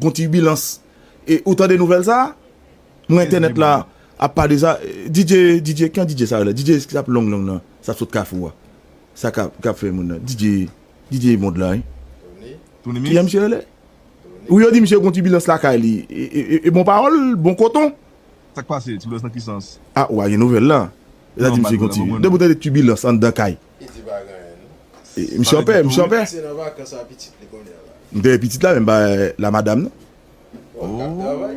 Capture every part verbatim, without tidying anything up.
gon tibilans. E ou tande nouvèl sa? Mwen entènèt la ap pale sa. DJ, DJ, ki DJ sa yo la? DJ ki ap long long nan, sa sot Kafou a. Sa k ap, k ap fè moun nan. DJ, DJ mond lan, wi. Tony Mix? Ki jan misye rele? Wi, yo di misye gon tibilans lakay li. E, e, e, e bon pawòl, bon koton. Sa k pase? Tibilans nan ki sans? Ah, ou a gen nouvèl la. Yo ta di misye gon ti. Depi ou tande tibilans anndan kay. Li di pa gen anyen, non. E, misye anpè, misye anpè. Se nan vakans a pitit li kounye a la. M te wè pitit la, menm ba la madanm nan. Bon, l ap travay.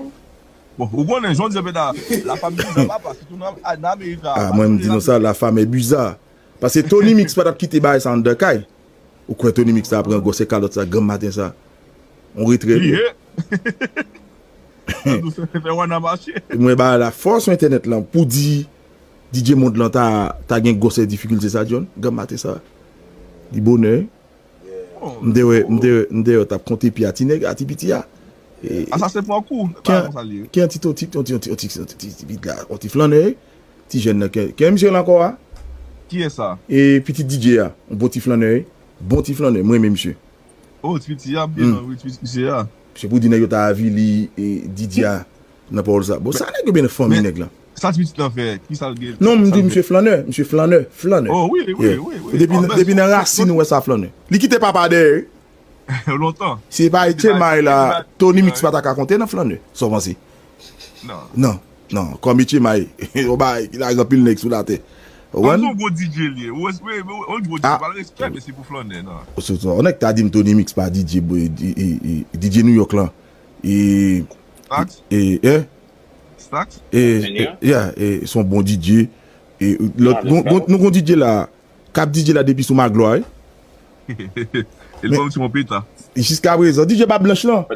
Bon, ou konnen, jan w di anpè la, la femme bizarre, papa, sitou nan, nan Amerik la. Ah, mwen, m di nou sa, la femme est bizarre. Paske Tony Mix pa t ap kite bagay sa anndan kay. Ou kwè Tony Mix ta pran gwosè kalòt sa granm maten sa? On retrè li ye. Fè wana mache. Mwen ba la fòs sou entènèt lan pou di DJ mond lan ta, ta gen gwosè difikilte sa, John, granm maten sa. Li bonè. M te wè, m te wè, m te wè t ap konte pi a ti nèg, a ti piti a. E, a sa se pran kou, pa konsa li ye. Ki an ti, ti, ti, ti, ti, ti, ti, ti, ti, ti, ti, ti, ti, ti, ti, ti flannè, wi. Ti jèn nan, ki, ki misye la ankò a? Kiyès sa? E pitit DJ a, yon bon ti flannè, wi. Bon ti flannè, mwen renmen misye. Oh, ti piti a, byen, wi, ti piti misye a. Se pou di nèg yo ta avili, e, DJ a nan pawòl sa. Bon, sa nèg yo byen fanmi nèg la. Sa ti pitit lan fè, ki sa l gen? Non, m di misye flannè, misye flannè, flannè. Oh, wi, wi, wi, wi. Depi, depi nan rasin ou wè sa flannè. Li kite papa dèyè, wi. Lontan. Si se pa Etchemay la, Tony Mix pa ta ka konte nan flannè. Sa w panse? Non. Non, non, kòm Etchemay, yon bagay ki lage anpil nèg sou latè. Ou konprann? Kòm se yon gwo DJ li ye. Ou, ou, ou, ou gwo DJ, pa l respè, men se pou flannè, non. Yon nèg ta di m Tony Mix pa DJ, boy, DJ New York lan. E, Stax? E, e, Stax? E, e, yeah, e, se yon bon DJ. E, lòt, nou, nou, nou gon DJ la, k ap DJ la depi sou Maglwa, wi. E l kòm si yon peta. Jiska prezan, DJ Bab Blanch lan.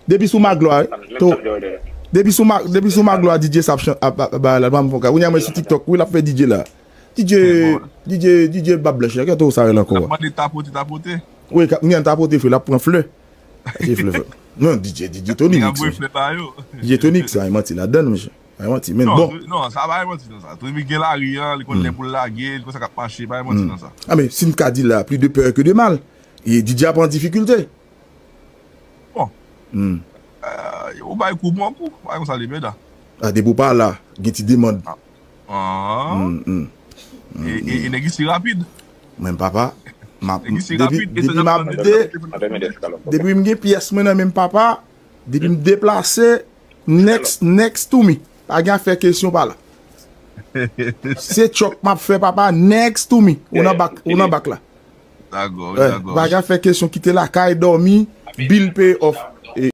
Depi sou Maglwa, wi. Depi sou Ma-, depi sou Maglwa, DJ sa ap chan-, ap, ap, ap, la, pa m fè kay. Kounye a mwen sou TikTok, wi, l ap fè DJ la. DJ, DJ, DJ Bab Blanch lan, ki tou sa rele ankò a? L ap mande tapote, tapote. Wi, ka, kounye a tapote, frè, l ap pran flè. Achte flè, frè. Non, DJ, DJ Tony Mix, wi. DJ Tony Mix, sa, e manti ladann, mesye. Ay, manti, men bon. Non, sa pa manti nan sa. Tony Mix gen lari an, li konn lè pou l lage, li konn sa k ap mache, pa manti nan sa. Ah, men, si n ka di la, plus de peur que de mal. E DJ ap an difikilte. Bon. Euh, ou bay kou pran kou, pa konsa li, mèda. Ah, depi w pa la, gen ti demann. Ah. E, e, e nèg isi rapid. Mwen, papa, m ap, depi, depi m ap de-, depi m gen pyès mwen nan men m, papa, depi m deplase, next, next to me. Pa gen afè kesyon pa la. Se tchòk m ap fè, papa, next to me. Ou nan bak, ou nan bak la. Dakò, dakò. Pa gen afè kesyon kite lakay, dòmi, bill pay off.